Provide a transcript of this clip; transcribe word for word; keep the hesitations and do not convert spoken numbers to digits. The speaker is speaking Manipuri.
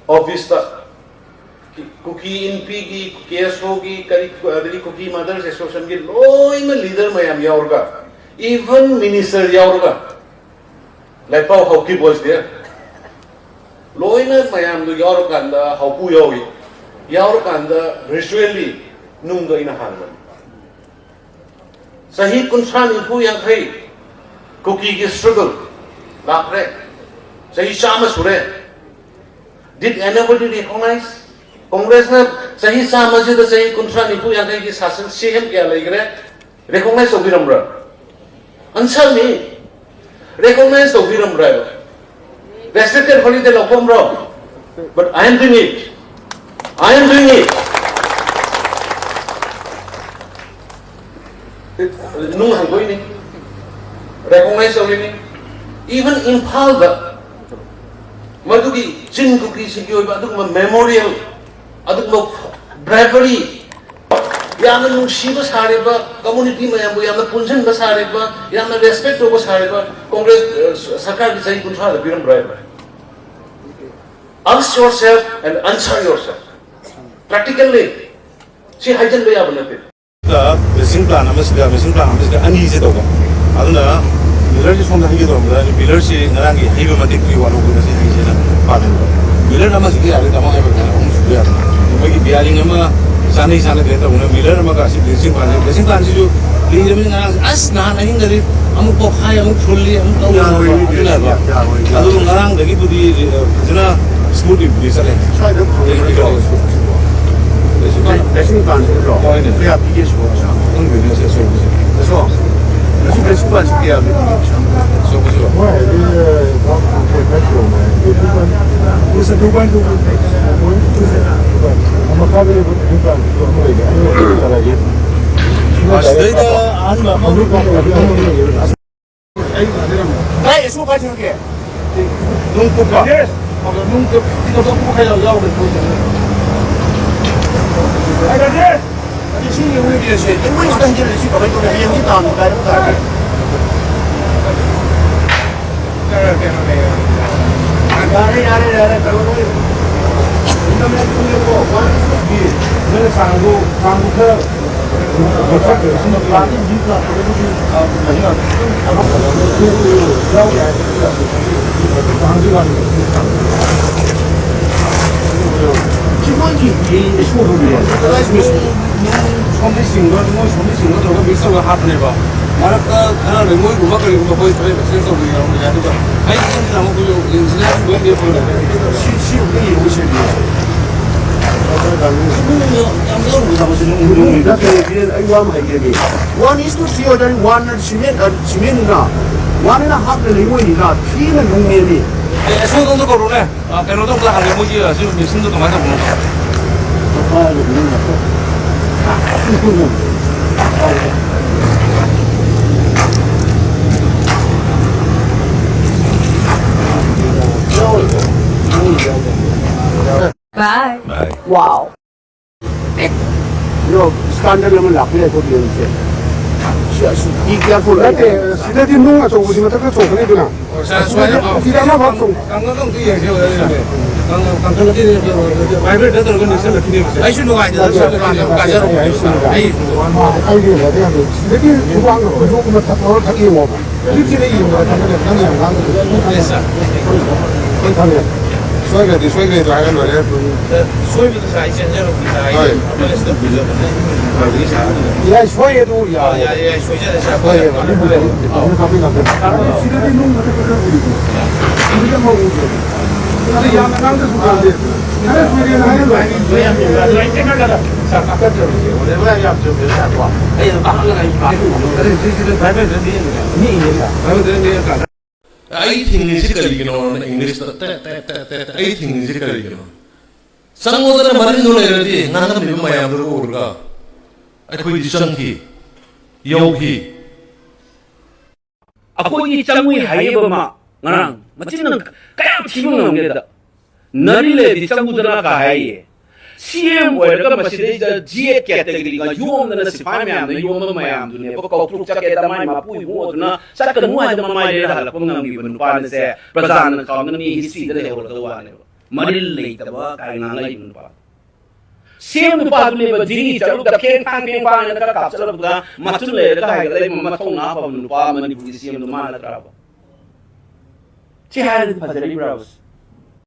ꯑꯣꯐꯤꯁꯇ ꯀꯨꯀꯤ ꯏꯟꯄꯤꯒꯤ, ꯀꯦ ꯑꯦꯁ ꯑꯣꯒꯤ, ꯀꯔꯤ, ꯑꯗꯒꯤ ꯀꯨꯀꯤ ꯃꯥꯗꯔꯁ ꯑꯦꯁꯣꯁꯤꯌꯦꯁꯟꯒꯤ ꯂꯣꯏꯅ ꯂꯤꯗꯔ ꯃꯌꯥꯝ ꯌꯥꯎꯔꯒ, even minister ꯌꯥꯎꯔꯒ, ꯂꯥꯏꯄꯥꯎ ꯍꯧꯈꯤꯕ ꯑꯣꯏꯁꯤꯗꯤ ꯂꯣꯏꯅ ꯃꯌꯥꯝꯗꯨ ꯌꯥꯎꯔꯀꯥꯟꯗ ꯍꯧꯀꯨ ꯌꯥꯎꯏ, ꯌꯥꯎꯔꯀꯥꯟꯗ ꯚꯔꯆꯨꯋꯦꯜꯂꯤ ꯅꯨꯡꯗꯣ ꯑꯩꯅ ꯍꯥꯟꯕꯅꯤ꯫ ꯆꯍꯤ ꯀꯨꯟꯊ꯭ꯔꯥ, ꯅꯤꯐꯨ, ꯌꯥꯡꯈꯩ ꯀꯨꯀꯤꯒꯤ ꯁ꯭ꯇ꯭ꯔꯒꯜ ꯂꯥꯛꯈ꯭ꯔꯦ꯫ ꯆꯍꯤ ꯆꯥꯝꯃ ꯁꯨꯔꯦ꯫ Did anybody recognize? ꯀꯣꯡꯒ꯭ꯔꯦꯁꯅ ꯆꯍꯤ ꯆꯥꯝꯃꯁꯤꯗ ꯆꯍꯤ ꯀꯨꯟꯊ꯭ꯔꯥ, ꯅꯤꯐꯨ, ꯌꯥꯡꯈꯩꯒꯤ ꯁꯥꯁꯟ ꯁꯤ ꯑꯦꯝ ꯀꯌꯥ ꯂꯩꯈ꯭ꯔꯦ? ꯔꯤꯀꯣꯒꯅꯥꯏꯖ ꯇꯧꯕꯤꯔꯝꯕ꯭ꯔꯥ? Answer me. ꯔꯤꯀꯣꯒꯅꯥꯏꯖ ꯇꯧꯕꯤꯔꯝꯕ꯭ꯔꯥ ꯍꯥꯏꯕ? ꯔꯦꯁꯇ꯭ꯔꯤꯛꯇꯦꯗ holiday ꯂꯧꯐꯝꯕ꯭ꯔꯣ? But I am doing it. I am doing it. ꯅꯨꯡ ꯍꯪꯗꯣꯏꯅꯤ, ꯔꯤꯀꯣꯒꯅꯥꯏꯖ ꯇꯧꯔꯤꯅꯤ꯫ Even ꯏꯝꯐꯥꯜꯗ ꯃꯗꯨꯒꯤ ꯆꯤꯡ ꯀꯨꯀꯤꯁꯤꯡꯒꯤ ꯑꯣꯏꯕ ꯑꯗꯨꯒꯨꯝꯕ ꯃꯦꯃꯣꯔꯤꯌꯦꯜ, ꯑꯗꯨꯒꯨꯝꯕ ꯕ꯭ꯔꯦꯕꯔꯤ, ꯌꯥꯝꯅ ꯅꯨꯡꯁꯤꯕ ꯁꯥꯔꯤꯕ, ꯀꯝꯃꯨꯅꯤꯇꯤ ꯃꯌꯥꯝꯕꯨ ꯌꯥꯝꯅ ꯄꯨꯟꯁꯤꯟꯕ ꯁꯥꯔꯤꯕ, ꯌꯥꯝꯅ ꯔꯦꯁꯄꯦꯛ ꯇꯧꯕ ꯁꯥꯔꯤꯕ ꯀꯣꯡꯒ꯭ꯔꯦꯁ, ꯑ, ꯁꯔꯀꯥꯔꯒꯤ ꯆꯍꯤ ꯀꯨꯟꯊ꯭ꯔꯥꯗ ꯄꯤꯔꯝꯕ꯭ꯔꯥ ꯍꯥꯏꯕ? Ask yourself and answer yourself. Practically, ꯁꯤ ꯍꯥꯏꯖꯤꯟꯕ ꯌꯥꯕ ꯅꯠꯇꯦ꯫ ꯕꯦꯁꯤꯡ ꯄ꯭ꯂꯥꯟ ꯑꯃꯁꯤꯒ ꯕꯦꯁꯤꯡ ꯄ꯭ꯂꯥꯟ ꯑꯃꯁꯤꯒ ꯑꯅꯤꯁꯦ ꯇꯧꯕ꯫ ꯑꯗꯨꯅ ꯃꯤꯂꯔꯁꯤ ꯁꯣꯝꯗ ꯍꯩꯒꯦ ꯇꯧꯔꯝꯕꯗ, ꯃꯤꯂꯔꯁꯤ ꯉꯔꯥꯡꯒꯤ ꯍꯩꯕ ꯃꯇꯤꯛꯇꯨꯒꯤ ꯋꯥꯅꯣꯛꯄꯗ ꯉꯁꯤ ꯍꯩꯁꯦꯅ ꯄꯥꯝꯃꯦꯕ꯫ ꯃꯤꯂꯔ ꯑꯃꯁꯤꯒꯤ ꯌꯥꯔꯦ, ꯇꯥꯃꯣ ꯍꯥꯏꯕ ꯀꯥꯟꯗ ꯑꯍꯨꯝ ꯁꯨꯕ ꯌꯥꯗꯦ꯫ ꯃꯣꯏꯒꯤ ꯕꯤꯌꯥꯔꯤꯡ ꯑꯃ ꯆꯥꯅꯩ ꯆꯥꯅꯗꯦ ꯇꯧꯕꯅ ꯃꯤꯂꯔ ꯑꯃꯒ ꯑꯁꯤ ꯕꯦꯁꯤꯡ ꯄ꯭ꯂꯥꯟꯁꯦ, ꯕꯦꯁꯤꯡ ꯄ꯭ꯂꯥꯟꯁꯤꯁꯨ ꯂꯤꯔꯕꯅꯤ꯫ ꯉꯔꯥꯡ ꯑꯁ ꯅꯍꯥꯟ ꯑꯍꯤꯡꯗꯗꯤ ꯑꯃꯨꯛ ꯄꯣꯛꯈꯥꯏ, ꯑꯃꯨꯛ ꯐꯨꯜꯂꯤ, ꯑꯃꯨꯛ ꯇꯧꯔꯤ ꯌꯥꯔꯣꯏ, ꯍꯥꯏꯕ꯫ ꯑꯗꯨꯅ ꯌꯥꯔꯣꯏ꯫ ꯑꯗꯨ ꯉꯔꯥꯡꯗꯒꯤꯕꯨꯗꯤ, ꯑ, ꯐꯖꯅ ꯁ꯭ꯃꯨꯠꯂꯤ ꯁꯠꯂꯦ꯫ ꯁ꯭ꯋꯥꯏꯗ ꯐꯪꯕ ꯅꯠꯇ꯭ꯔꯣ? ꯂꯩꯁꯤꯡ ꯄ꯭ꯂꯥꯟꯁꯤ ꯅꯠꯇ꯭ꯔꯣ? ꯍꯣꯏꯅꯦ꯫ ꯀꯌꯥ ꯄꯤꯒꯦ ꯁꯤꯕꯣ ꯄꯩꯁꯥ? ꯈꯪꯗꯦꯅꯦ, ꯑꯁꯤ ꯑꯆꯧꯕꯁꯦ꯫ ꯑꯁꯣ? ꯉꯁꯤ ꯂꯩꯁꯤꯡ ꯄ꯭ꯂꯥꯟꯁꯤ ꯀꯌꯥ ꯄꯤꯒꯦ ꯄꯩꯁꯥ? ꯑꯆꯧꯕꯁꯤꯔꯣ? ꯃꯣꯏ ꯍꯥꯏꯗꯤ, ꯐꯥꯝ ꯀꯣꯏ ꯈꯔ ꯇꯧꯔꯝꯃꯦ꯫ ꯂꯩꯁꯤꯡ ꯄ꯭ꯂꯥꯟ, ꯃꯈꯥꯗ ꯂꯩꯕ ꯂꯩꯁꯤꯡ ꯄ꯭ꯂꯥꯟꯁꯤꯁꯨ ꯑꯃ ꯂꯩꯔꯦ꯫ ꯑꯅꯤꯃꯛ ꯆꯠꯂꯒꯦ꯫ ꯑꯁꯤꯗꯩꯗ ꯑꯍꯥꯟꯕ ꯑꯃ ꯀꯥꯏ ꯏꯁꯨ ꯀꯥꯏ ꯊꯤꯜꯂꯛꯀꯦ? ꯅꯨꯡ ꯀꯨꯞꯄ꯫ ꯅꯨꯡ ꯀꯨꯞ-, ꯀꯩꯅꯣ ꯀꯨꯞꯄ ꯈꯔ ꯌꯥꯎ-, ꯌꯥꯎꯔꯦ꯫ ꯑꯗꯨ ꯁꯤ ꯌꯦꯡꯉꯨꯅꯦ, ꯁꯤ ꯏꯃꯣꯏ ꯉꯥꯛꯇ ꯍꯩꯖꯤꯜꯂꯦ꯫ ꯁꯤ ꯀꯃꯥꯏꯅ ꯇꯧꯅꯤ? ꯍꯌꯦꯡ ꯁꯤ ꯇꯥꯟꯕ ꯀꯥꯏꯔꯝ ꯇꯥꯔꯒꯦ? ꯌꯥꯔꯦ, ꯌꯥꯔꯦ, ꯌꯥꯔꯦ, ꯇꯧꯔꯣꯏ꯫ ꯏꯟꯇꯔꯅꯦꯠ ꯇꯨꯝꯃꯦꯀꯣ, ꯋꯥꯟ ꯏꯁꯇꯨ ꯊ꯭ꯔꯤ꯫ ꯅꯪꯅ ꯆꯥꯡꯗꯣ, ꯆꯥꯡꯗꯣ ꯈꯔ ꯂꯧꯊꯈ꯭ꯔꯦ꯫ ꯁꯤꯅ ꯄ꯭ꯂꯥꯟ ꯕꯤ ꯄ꯭ꯂꯥꯟ ꯑꯣꯏꯔꯒꯗꯤ, ꯑ, ꯀꯩꯅꯣ, ꯌꯥꯎ ꯌꯥꯏ꯫ ꯆꯥꯡꯗꯤ ꯋꯥꯠꯂꯤ꯫ ꯁꯤ ꯃꯣꯏꯒꯤ ꯏꯁꯨ ꯑꯗꯨꯝ ꯂꯩ꯫ ꯁꯣꯝꯗ ꯆꯤꯡꯕ, ꯃꯣꯏ ꯁꯣꯝꯗ ꯆꯤꯡꯕ ꯇꯧꯔꯒ ꯃꯤꯛꯁ ꯇꯧꯔꯒ ꯍꯥꯞꯄꯅꯦꯕ꯫ ꯃꯔꯛꯇ ꯈꯔ ꯂꯩꯉꯣꯏꯒꯨꯝꯕ ꯀꯔꯤꯒꯨꯝꯕ ꯑꯩꯈꯣꯏ ꯈꯔ ꯑꯦꯛꯁꯆꯦꯟꯖ ꯇꯧꯕ ꯌꯥꯎꯔꯝꯕ ꯌꯥꯏ꯫ ꯑꯗꯨꯒ ꯑꯩ ꯈꯪꯗꯅ ꯑꯃꯨꯛ ꯑꯩꯈꯣꯏ ꯏꯟꯖꯤꯅꯤꯌꯥꯔ ꯂꯣꯏ ꯂꯦꯞꯄꯒ ꯂꯩꯔꯦ꯫ ꯁꯤ, ꯁꯤ ꯑꯝꯇ ꯌꯦꯡꯉꯨ, ꯁꯤ ꯌꯦꯡꯉꯨ꯫ ꯌꯥꯝ ꯌꯥꯎꯔꯨꯕ ꯊꯕꯛꯁꯦ ꯅꯪ ꯎꯗ꯭ꯔꯣ? ꯅꯠꯇꯦ, ꯑꯩ ꯋꯥ ꯑꯃ ꯍꯥꯏꯒꯦ꯫ ꯋꯥꯟ ꯏꯁ ꯇꯨ ꯊ꯭ꯔꯤ ꯑꯣꯏ ꯇꯥꯔꯗꯤ ꯋꯥꯟꯅ ꯁꯤꯃꯦꯟ, ꯑ, ꯁꯤꯃꯦꯟꯅ, ꯋꯥꯟꯅ ꯍꯥꯞꯅ ꯂꯩꯉꯣꯏꯅꯤꯅ, ꯊ꯭ꯔꯤꯅ ꯅꯨꯡꯅꯦꯃꯤ꯫ ꯑꯦ, ꯑꯁꯣꯝꯗ ꯑꯝꯇ ꯀꯧꯔꯨꯅꯦ꯫ ꯑ, ꯀꯩꯅꯣꯗꯣ ꯑꯝꯇ ꯍꯪꯒꯦ, ꯃꯣꯏꯒꯤ, ꯑ, ꯁꯤ ꯃꯦꯆꯤꯟꯗꯣ ꯀꯃꯥꯏꯅ ꯇꯧꯕꯅꯣ? Bye. Bye. Wow. Yo, scandal ꯑꯃ ꯂꯥꯛꯄ ꯌꯥꯏꯀꯣ, ꯕꯤ ꯑꯦꯝꯁꯦ꯫ ꯁꯤ, ꯑꯁ, be careful. ꯅꯠꯇꯦ, ꯁꯤꯗꯗꯤ ꯅꯨꯡ ꯑꯆꯧꯕꯁꯤ ꯃꯊꯛꯇ ꯆꯣꯡꯀꯅꯤꯗꯨꯅ꯫ ꯁꯤꯗ, ꯁꯤꯗ ꯑꯃꯈꯛ ꯆꯣꯡ-, ꯀꯪꯀꯥ ꯀꯪꯇ ꯌꯦꯡꯁꯦ, ꯍꯣꯔꯦꯟ꯫ ꯀꯪꯀꯥ ꯀꯪꯈꯠꯂꯛꯈꯤꯅꯤ, vibrate ꯇꯧꯔꯒ ꯅꯤꯛꯁꯜꯂꯛꯈꯤꯅꯦꯕ ꯁꯦ꯫ ꯑꯩꯁꯨ ꯅꯨꯡꯉꯥꯏꯇꯗꯅ ꯁꯣꯝ ꯀꯥꯟꯗ ꯑꯃꯨꯛ ꯀꯥꯖꯔꯨꯕꯅꯦ꯫ ꯑꯩ ꯑꯩ ꯌꯦꯡꯉꯗꯤ ꯌꯥꯝ ꯐꯩ꯫ ꯁꯤꯗꯒꯤ ꯍꯨꯃꯥꯡ ꯈꯨꯗꯣꯛ ꯑꯃ ꯊꯛ-, ꯂꯧꯔ ꯊꯛ ꯌꯦꯡꯉꯣꯕ꯫ ꯍꯧꯖꯤꯛꯁꯤꯗ ꯌꯦꯡꯕꯗ ꯈꯪꯒꯅꯤ ꯅꯪ ꯌꯥꯝ ꯉꯥꯡꯒꯅꯨ꯫ Yes, sir. ꯑꯩ ꯈꯪꯉꯦ꯫ ꯁꯣꯏꯈ꯭ꯔꯗꯤ ꯁꯣꯏꯈ꯭ꯔꯦꯗꯣ ꯍꯥꯏꯔ ꯂꯣꯏꯔꯦ꯫ Sir, ꯁꯣꯏꯕꯗ ꯁꯥ ꯑꯩ ꯆꯦꯟꯖꯔꯛꯄꯅꯤ, ꯁꯥ ꯑꯩ ꯍꯣꯏ꯫ ꯑꯃꯅ ꯁꯤꯗ ꯄꯨꯖꯕꯅꯦ꯫ ꯃꯗꯨꯒꯤ ꯁꯥ ꯑꯗꯨꯅ ꯌꯥꯏ, ꯁꯣꯏ ꯑꯗꯨ ꯌꯥꯔꯦ꯫ ꯌꯥꯏ, ꯌꯥꯏ, ꯁꯣꯏꯖꯔꯦ, ꯁꯥ꯫ ꯍꯣꯏ, ꯑꯗꯨ ꯂꯩꯔꯦ꯫ ꯑꯗꯨ ꯀꯥꯞꯄꯤ, ꯀꯥꯞꯄꯤ꯫ ꯁꯤꯗꯗꯤ ꯅꯨꯡ ꯃꯊꯛ ꯈꯔ ꯎꯏꯀꯣ꯫ ꯁꯤꯗꯤ ꯑꯃ ꯎꯗ꯭ꯔꯦ꯫ ꯑꯗꯨ ꯌꯥꯝꯅ ꯉꯥꯡꯗ꯭ꯔꯁꯨ ꯀꯥꯟꯗꯦ꯫ ꯈꯔ ꯁꯣꯏꯔꯦꯅ ꯍꯥꯏꯔ ꯂꯣꯏꯔꯦ꯫ ꯁꯥ ꯀꯥꯞꯊꯠꯆꯔꯨꯁꯦ꯫ ꯍꯣꯔꯦꯟ ꯌꯥꯝ ꯆꯨꯝꯃꯦ, ꯁꯥꯀꯣ꯫ ꯑꯩ ꯑꯗꯨꯝ ꯀꯥꯞꯍꯜꯂꯒ ꯑꯩ ꯀꯥꯞꯄꯤ꯫ ꯑꯗꯨ ꯁꯤꯁꯤꯗ ꯚꯥꯏꯕ꯭ꯔꯦꯁꯟ ꯅꯦꯛꯏꯅꯦ꯫ ꯅꯦꯛꯏꯅꯦ, ꯁꯥ꯫ ꯚꯥꯏꯕ꯭ꯔꯦꯁꯟ ꯅꯦꯛꯑꯀꯥꯟꯗ ꯑꯩ ꯊꯤꯡꯉꯤꯁꯤ ꯀꯔꯤꯒꯤꯅꯣꯅ ꯏꯪꯂꯤꯁꯇ ꯇꯦꯠ, ꯇꯦꯠ, ꯇꯦꯠ, ꯇꯦꯠ, ꯑꯩ ꯊꯤꯡꯉꯤꯁꯤ ꯀꯔꯤꯒꯤꯅꯣ? ꯆꯪꯉꯣꯗꯅ ꯃꯔꯤꯟꯗꯣ ꯂꯩꯔꯗꯤ ꯉꯥꯡꯉꯝꯃꯤꯕ ꯃꯌꯥꯝꯗꯨ ꯎꯔꯒ ꯑꯩꯈꯣꯏꯗꯤ ꯆꯪꯈꯤ, ꯌꯧꯈꯤ꯫ ꯑꯩꯈꯣꯏꯗꯤ ꯆꯪꯉꯨꯏ ꯍꯥꯏꯌꯦꯕ ꯃꯥ ꯉꯔꯥꯡ꯫ ꯃꯆꯤꯟꯅ ꯀꯌꯥꯝ ꯊꯤꯕ ꯉꯝꯒꯦꯗ꯫ ꯅꯔꯤ ꯂꯩꯔꯗꯤ ꯆꯪꯉꯨꯗꯅ ꯀꯥ ꯍꯥꯏꯌꯦ꯫ ꯁꯤ ꯑꯦꯝ ꯑꯣꯏꯔꯒ ꯃꯁꯤꯗꯩꯗ ꯖꯤ ꯑꯦꯠ ꯀꯦꯇꯒꯔꯤꯒ ꯌꯣꯝꯗꯅ ꯁꯤꯐꯥꯏ ꯃꯌꯥꯝꯅ ꯌꯣꯝꯕ ꯃꯌꯥꯝꯗꯨꯅꯦꯕ ꯀꯧꯇ꯭ꯔꯨꯛ ꯆꯠꯀꯦꯗ ꯃꯥꯏ ꯃꯄꯨ ꯏꯕꯨꯡꯉꯣꯗꯨꯅ ꯆꯠꯀꯅꯨ ꯍꯥꯏꯗꯅ ꯃꯃꯥꯏ ꯂꯩꯔ ꯍꯜꯂꯛꯄ ꯉꯝꯈꯤꯕ ꯅꯨꯄꯥꯅꯤꯁꯦ ꯄ꯭ꯔꯖꯥꯅ ꯀꯥꯎꯅꯅꯤ ꯍꯤꯁꯇ꯭ꯔꯤꯗ ꯂꯩꯍꯧꯔꯗꯧ ꯋꯥꯅꯦꯕ꯫ ꯃꯔꯤꯜ ꯂꯩꯇꯕ ꯀꯥꯏ ꯉꯥꯡꯉꯛꯏꯕ ꯅꯨꯄꯥ꯫ ꯁꯤ ꯑꯦꯝ ꯅꯨꯄꯥꯗꯨꯅꯦꯕ ꯖꯤꯔꯤ ꯆꯠꯂꯨꯕꯗ ꯈꯦꯡ ꯈꯥꯡ ꯈꯦꯡ ꯈꯥꯡꯅ ꯈꯔ ꯀꯥꯞꯆꯠꯂꯕꯗ ꯃꯇꯨꯡ ꯂꯩꯔꯒ ꯍꯥꯏꯒꯠꯂꯛꯏꯕ ꯃꯊꯧꯅꯥ ꯐꯕ ꯅꯨꯄꯥ ꯃꯅꯤꯄꯨꯔꯒꯤ ꯁꯤ ꯑꯦꯝꯗꯣ ꯃꯥ ꯅꯠꯇ꯭ꯔꯕ? ꯁꯤ ꯍꯥꯏꯔꯗꯤ ꯐꯖꯔꯤꯕ꯭ꯔꯕ?